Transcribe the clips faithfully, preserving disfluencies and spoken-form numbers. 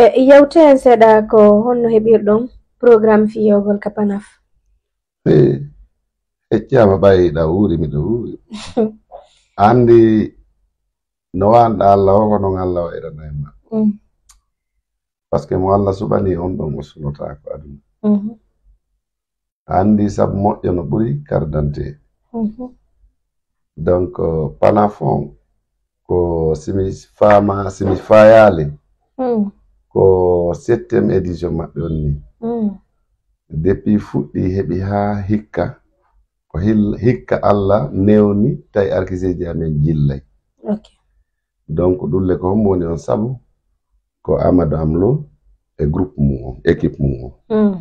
E yewte en seeɗa ko honno heɓirɗon programme fiyogol ka Panaf? Hey, heccaama ɓay ɗa wuuri miɗo wuuri. Anndi no waanɗa Allah o ko noon Allah waɗirana en ma. Mm. Parce que mo Allah suɓani on ɗon o sunotaako aduna. Mhm. Anndi sabu moƴƴo no ɓuri carte d'identité. Mhm. Donc euh, Panaf on ko simi faama simi fayaali Mm. ko septième édition maɓɓe on ni. Mm. Depuis fuɗɗi heɓi haa hikka ko hil- hikka Allah newni tawi arkiseeji amen jillay. Ok. Donc ɗulle ko hombo woni on sabu ko Amadou Amlo e groupe mum on, équipe mum on. Mm.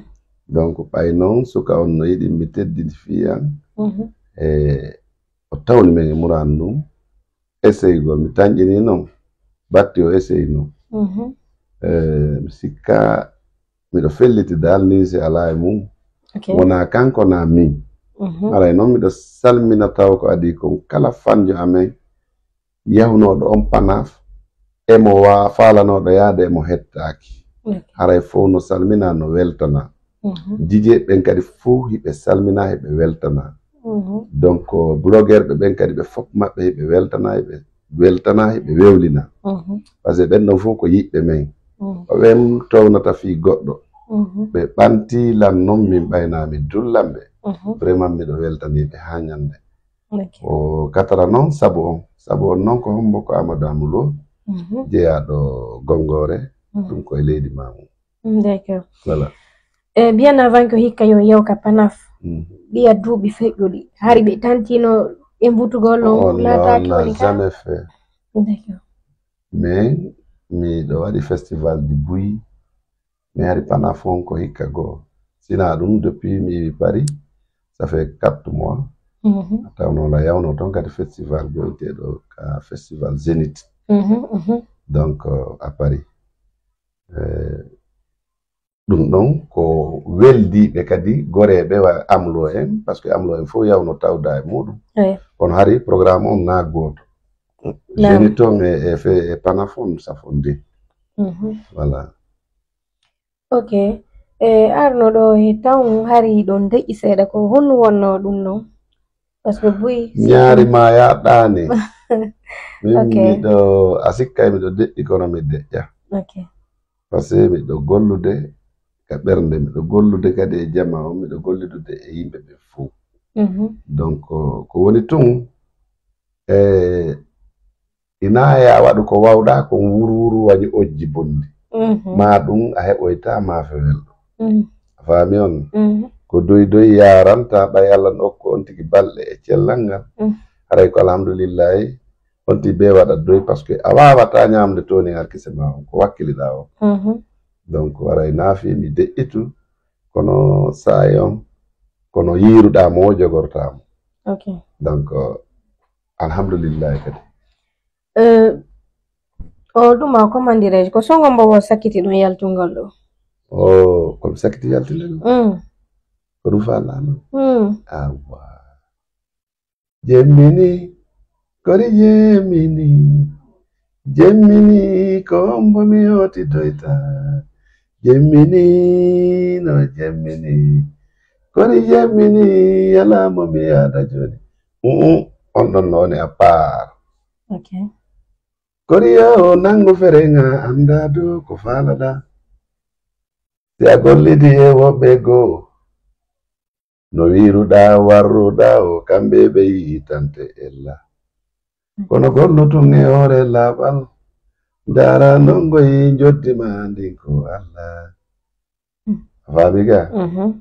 Donc ɓay noon suka on no yiɗi mi teddini fii an Mhm. e o tawni men e muraan ɗum essayegol mi tanƴini noon batti o essayino. Mhm. Eh, mi sikka miɗo felliti dal ni si alaa e mum Ok. wonaa kanko naa min. Mhm. Haray noon miɗo salmina taw ko adii kon kala fanjo amen yahunooɗo on Panaf emo wa faalanooɗo yaade emo hettaaki. Ok. Haray fof no salmina no weltana. Mhm. Jijeeɓe ɓen kadi fof hiɓe salmina hiɓe weltana. Mhm. Donc blogueurɓe ɓen kadi ɓe fof maɓɓe hiɓe weltana hiɓe weltana hiɓe wewlina. Mhm. Parce que ɓen ɗon fof ko yiɓɓe men. Mhm. Ko ɓen townata fii goɗɗo. Mhm. Ɓe ɓanti lan noon min ɓayna mi dullan ɓe. Mhm. Vraiment miɗo weltaniiɓe haa ñande. Ok. O katara noon sabu on sabu on noon ko hombo ko Amadou Amulo Mhm. jeyaaɗo Gongoore Mhm. ɗum koye leydi Mamu. Mm, d'accord. Voilà. Eh, bien avant que hikka yo yew ka Panaf Mm. ɗiya duuɓi feƴƴuɗi hari ɓe tantino e mbutugol On on laataaki n'a woni ka. Jamais fait. D'accord. Mais miɗo waɗi festival ji buy mi hari Panaf on ko hikka goo. Sina ɗum depuis mi iwi Paris ça fait quatre mois. Mhm. Tawno na yawno toon kadi festival goyteɗo ka festival Zénith. Mhm, mhm. Donc euh, à Paris. Euh, ɗum ɗon ko weldiiɓe kadi goreeɓe wa amlo en parce que amlo en fof yawno tawda e muɗum. Eh, Kono hari programme on na gooto. Naam. Zénith on e, e, fe- e Panaf on safondi. Mhm. Voilà. Ok. E arno ɗo e tawn hari ɗon deƴƴi seeɗa ko honno wonno ɗum ɗon? Parce que buy Ñaari ma yaɗɗaani. Min Ok. Miɗo a sikkay miɗo deƴƴi kono mi deƴƴa. Ok. Parce que miɗo gollude ka ɓernde miɗo gollude kadi e jama on miɗo gollidude e yimɓe ɓe fof. Mhm. Donc ko woni tun e ina ya waɗu ko wawɗa kon wurwuru wañi ojji bonndi. Mhm. Ma ɗum a heɓoyta maafe welɗo. Mhm. A faami on? Mhm. Ko doy doy yaranta ɓay Allah no okku on tigi balɗe e cellal ngal. Mhm. Haray ko alhamdulillahi on ti be waɗa doy parce que a wawata ñamde toni arkise ma on ko wakkiliɗa on. Mhm. Donc waray naafi mi deƴƴitu kono saayon kono yiiruɗa mo o jogorta mo. Ok. Donc alhamdulillahi kadi. Eh, o ɗum a commandireji ko songo mbo wo sakkiti ɗum yaltungol ɗo. O komi sakkiti yaltinde ɗum Mm. ko ɗum faalano. Mm. Awa jemmini kori jemmini jemmini ko mbo mi yootidoyta jemmini no jemmini kori jemmini yalamo mi yaada joni. U'u on ɗon no woni a paar. Ok. Koriya o nangu ferenga anda do ko falada. Si a gollidi e woɓɓe goo no wiruɗa warruɗa o kamɓe ɓe yiitante ella. Kono gollu tun e hoore laaɓal ndara nongoyi joddi ma ndin ko Allah. A faami ga? Mhm.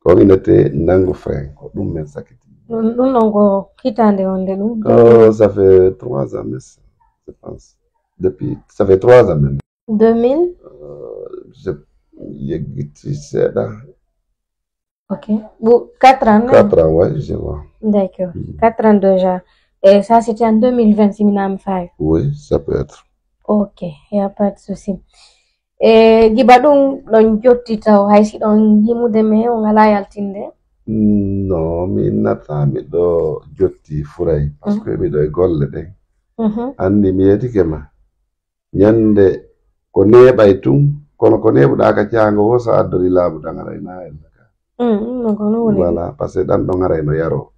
Ko inete nangu frein ko ɗum men sakiti. Ɗum ɗum ɗon ko hitaande wonde ɗum. Oh, ça fait trois ans mais je pense. Depuis ça fait trois ans même. Deux mille. Euh, je yeggiti seeɗa. Ok. Bon, quatre ans, non? Quatre ans, ouais, je vois. D'accord. Mm. Quatre ans déjà. Et ça, c'était en deux mille vingt, si mi naami fayi. Oui, ça peut être. Ok, il n'y a pas de souci. E giba ɗum ɗon jotti taw hay si ɗon himude mais on alaa yaltinde. Non, mi nata miɗo jotti furay parce que miɗo e golle ɗen. Mhm. Anndi mi yetike ma. Ñande Ko neeɓay tun, kono ko neeɓuɗaa ka caango woo, so a addori laamu ɗan, haray na ella ka. Mm, non ko non woni. Voilà, parce que ɗan ɗon haray no yaroo.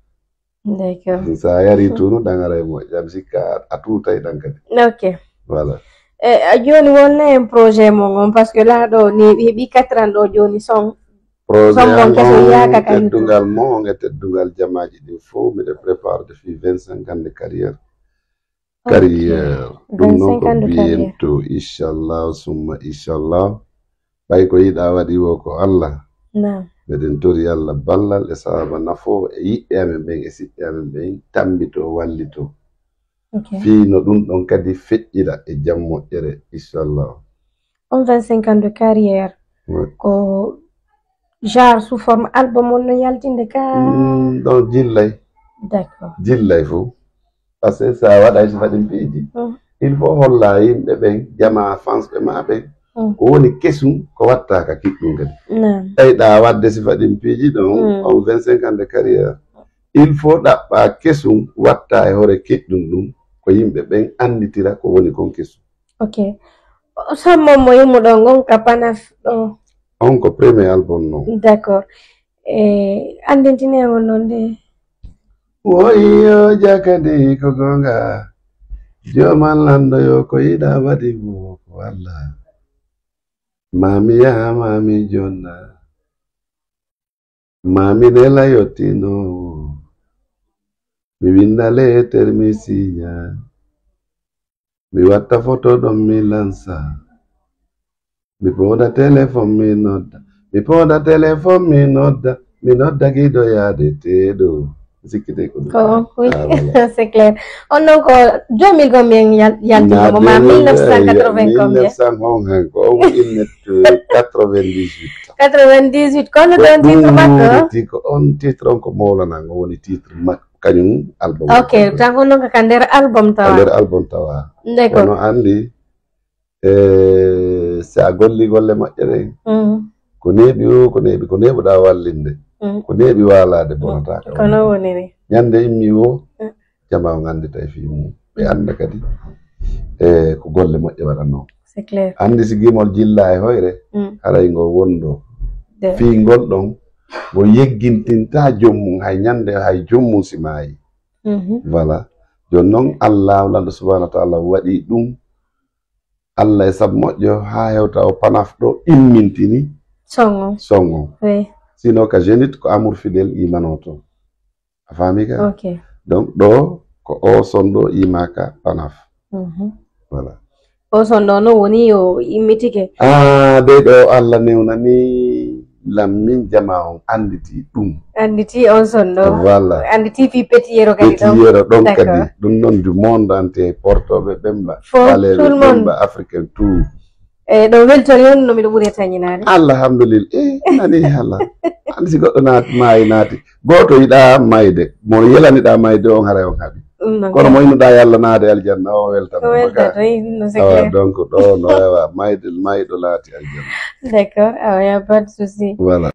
D'accord. Si a yarii tunu ɗan, haray moƴƴa. Mi sikka a tuutay ɗan kadi. Ok. Voilà. E, a jooni wonno en projet mon on, parce que laa ɗoo ni heɓi quatre ans ɗoo jooni son. Projet son mon an keso on, yaaka ka YouTube. Teddungal mon on e teddungal jamaaji ɗin fow, miɗo préparer de fii vingt-cinq ans de carrière. Ok. Carrière. Ɗum noon ko vingt-cinq ans de carrière. Bientôt, inchallah, summa inchallah. Ɓay ko yiɗaa waɗi woo ko Allah. Naam. Meɗen tori Allah ballal e sababa nafoowo e yiɓɓe amen ɓen e siɓɓe amen ɓen, tambitoo, wallitoo. Ok. Fii no ɗum ɗon kadi feƴƴira e jam moƴƴere, inchallah. On vingt-cinq ans de carrière, ouais, ko genre sous forme album on no yaltinde ka? Mm, ɗon jillay. D'accord. Jillay fof. Parce que so a waɗay sifa ɗin piiji, mm, il faut holla yimɓe ɓen, jamaa fans ɓe maa ɓen, mm, ko woni kesum ko watta ka kiɗɗum kadi. Naam. Ɓeyɗa waɗde sifa ɗin piiji ɗon, mm, on vingt-cinq ans de carrière, il faut ɗaɓɓa kesum watta e hoore kiɗɗum ɗum, ko yimɓe ɓen annditira ko woni kon kesum. Ok. O sammo mo yummuɗo ngon ka Panaf ɗo. On ko premier album non. D'accord. E, anndintine on non de. Woyo jakadi ko gonga. Joman lando yo ko yiɗa waɗi mo ko Allah. Mami ya mami jonna. Mami nela yottino. Mi winda letter mi signa. Mi watta photo ɗon mi lansa. Mi pooda téléphone mi nodda. Mi pooda téléphone mi nodda. Mi nodda giɗo yaade teeɗo. Mi sikkitay ko ɗum. Ko on, oui. Ah, voilà. C'est clair. On non ko deux mille combien yal-, yaltino mo ma? Mille neuf cent quatre-vingts combien? Mille neuf cents on han ko on mille neuf cent quatre-vingt-dix-huit. Quatre-vingt-dix-huit, kono ɗon titre makko? Ko on titre on ko Mawlana, on woni titre makko, kañum album. Ok, tan on non ko ka nder album tawa. Ka nder album tawa. Ndeko. Kono anndi, e, si a golli golle moƴƴe ɗen, mm, ko neeɓi o, ko neeɓi, ko neeɓuɗaa wallinde, mm, ko neeɓi waalaade bonata. Ko non woniri. Ñande immi o, mm, jamaa on annditay fii mum. Ɓe annda kadi, e, ko golle moƴƴe waɗanoo. C'est clair. Anndi si gimol jillaa e hoyre, mm, haray ngol wonɗo. De. Fii ngol ɗon, ngo yeggintintaa joom mum, hay ñande, hay joom mum si maayi. Mhm. Voilà. Jooni non, Allah, Lanɗo subhanahu wa taala waɗi ɗum. Allah e sabu moƴƴo, haa hewta o Panaf ɗo immintini songo. Songo. Oui. Sinon, ka Zénith, ko Amour Fidèle imanoo to. A faami ka? Ok. Donc, ɗo ko o son ɗo imaaka Panaf. Mhm. Voilà. O son ɗo no woni yo immitike? Ah, de ɗo Allah newnani lam min jama on annditi ɗum. Annditi on son ɗo. Voilà. Annditi fi Petit Yero kadi ɗon. Petit Yero ɗon kadi. D'accord. Ɗum noon du monde entier, portoɓe Bemba, fo, tout le monde. Bemba, Africain, tout. E, ɗo weltori on no miɗo ɓuri e tañinaade. Alhamdulillah. Eh, nani hala. An si goɗɗo naati, maayi naati. Gooto yiɗaa mayde. Mo yelaniɗaa mayde on haray on haɓi. Ɗum noon. Kono mo innuɗaa Yalla naade aljanna, o weltan. O weltan, oui, non, c'est clair. Awa, donc, ɗo no wawa mayde, mayɗo laati aljanna. D'accord, awa, y a pas de souci. Voilà.